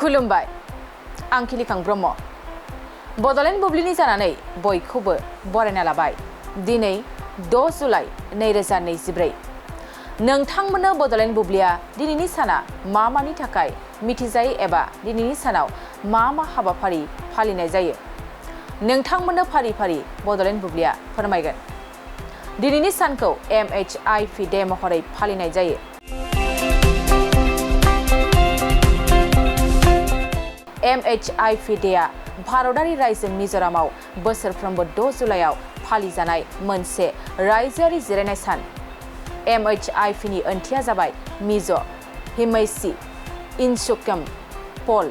खुलुमबाय आं खिलिखां ब्रह्म बड'लेण्ड बुब्लिनि जानानै बयखौबो बरायना लाबाय दिनै 6 जुलाइ 2024 नोंथांमोननो बड'लेण्ड बुब्लिया दिनैनि साना मा मानि थाखाय मिथिजायो एबा दिनैनि सानाव मा हाबाफारि फालिनाय जायो नोंथांमोननो फारि फारि बड'लेण्ड बुब्लिया फोरमायगोन दिनैनि सानखौ MHIP डे महरै फालिनाय जायो MHIP डेआ भारतारि रायजो मिज'रामाव बोसोरफ्रोमबो 6 जुलाइआव फालिजानाय मोनसे रायजोआरि जिरायनाय सान MHIP नि ओंथिया जाबाय मिज' हिमैसि इनसुकम पल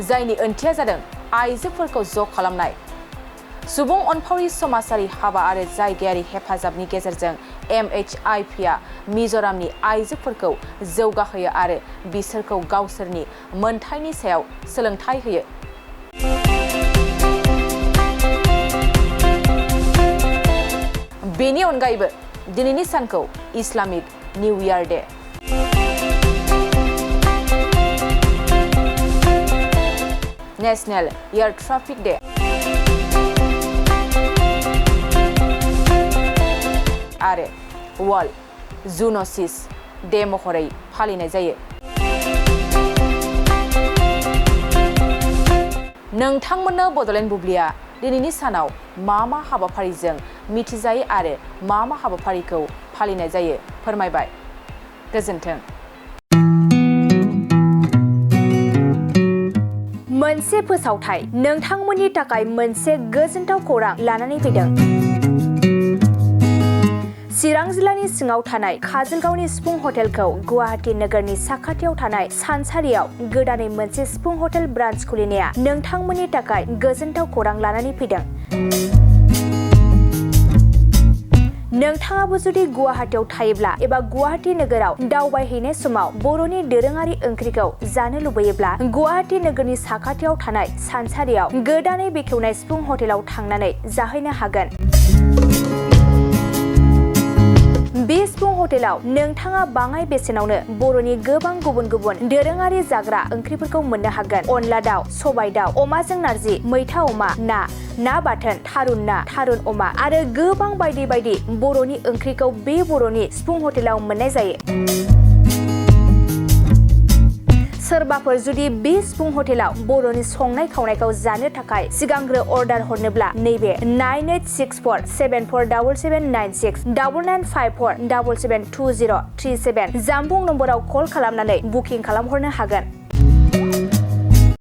जायनि ओंथिया जादों आइजोफोरखौ ज' खालामनाय सुबुं अनफावरि समाजारि हाबा आरो जायगायारि हेफाजाबनि गेजेरजों MHIPआ मिज'रामनि आइजोफोरखौ जौगाहोयो आरो बिसोरखौ गावसोरनि मोनथायनि सायाव सोलोंथाय होयो बेनि अनगायैबो दिनैनि सानखौ Islamic new year day national air traffic day आरो वर्ल्ड जुन'सिस डे महरै फालिनाय जायो नोंथांमोननो बड'लेण्ड बुब्लिया दिनैनि सानाव मा हाबाफारिजों मिथिजायो आरो मा हाबाफारिखौ फालिनाय जायो फोरमायबाय गोजोन्थों मोनसे फोसावथाय नोंथांमोननि थाखाय मोनसे गोजोनथाव खौरां लानानै फैदों चिरां जिल्लानि सिङाव थानाय काजलगावनि सिफुं हटेलखौ गुवाहाटी नोगोरनि साखाथियाव थानाय सानसारियाव गोदानै मोनसे सिफुं हटेल ब्रान्च खुलिनाया नोंथांमोननि थाखाय गोजोनथाव खौरां लानानै फैदों नोंथाङाबो जुदि गुवाहाटीयाव थायोब्ला एबा गुवाहाटी नोगोराव दावबायहैनाय समाव बर'नि दोरोङारि ओंख्रिखौ जानो लुबैयोब्ला गुवाहाटी नोगोरनि साखाथियाव थानाय सानसारियाव गोदानै बेखेवनाय सिफुं हटेलाव थांनानै जाहैनो हागोन बे सिफुं हटेलाव नोंथाङा बाङाय बेसेनावनो बर'नि गोबां गुबुन गुबुन दोरोङारि जाग्रा ओंख्रिफोरखौ मोननो हागोन अनला दाउ सबाय दाउ अमाजों नारजि मैथा अमा ना बाथोन थारुन ना थारुन अमा आरो गोबां बायदि बायदि बर'नि ओंख्रिखौ बे बर'नि सिफुं हटेलाव मोननाय जायो सोरबाफोर जुदि बे सिफुं हटेलाव बर'नि संनाय खावनायखौ जानो थाखाय सिगांग्रो अर्डार हरनोब्ला नैबे 9864747796 9954772037 जामबुं नम्बराव कल खालामनानै बुकिं खालामहरनो हागोन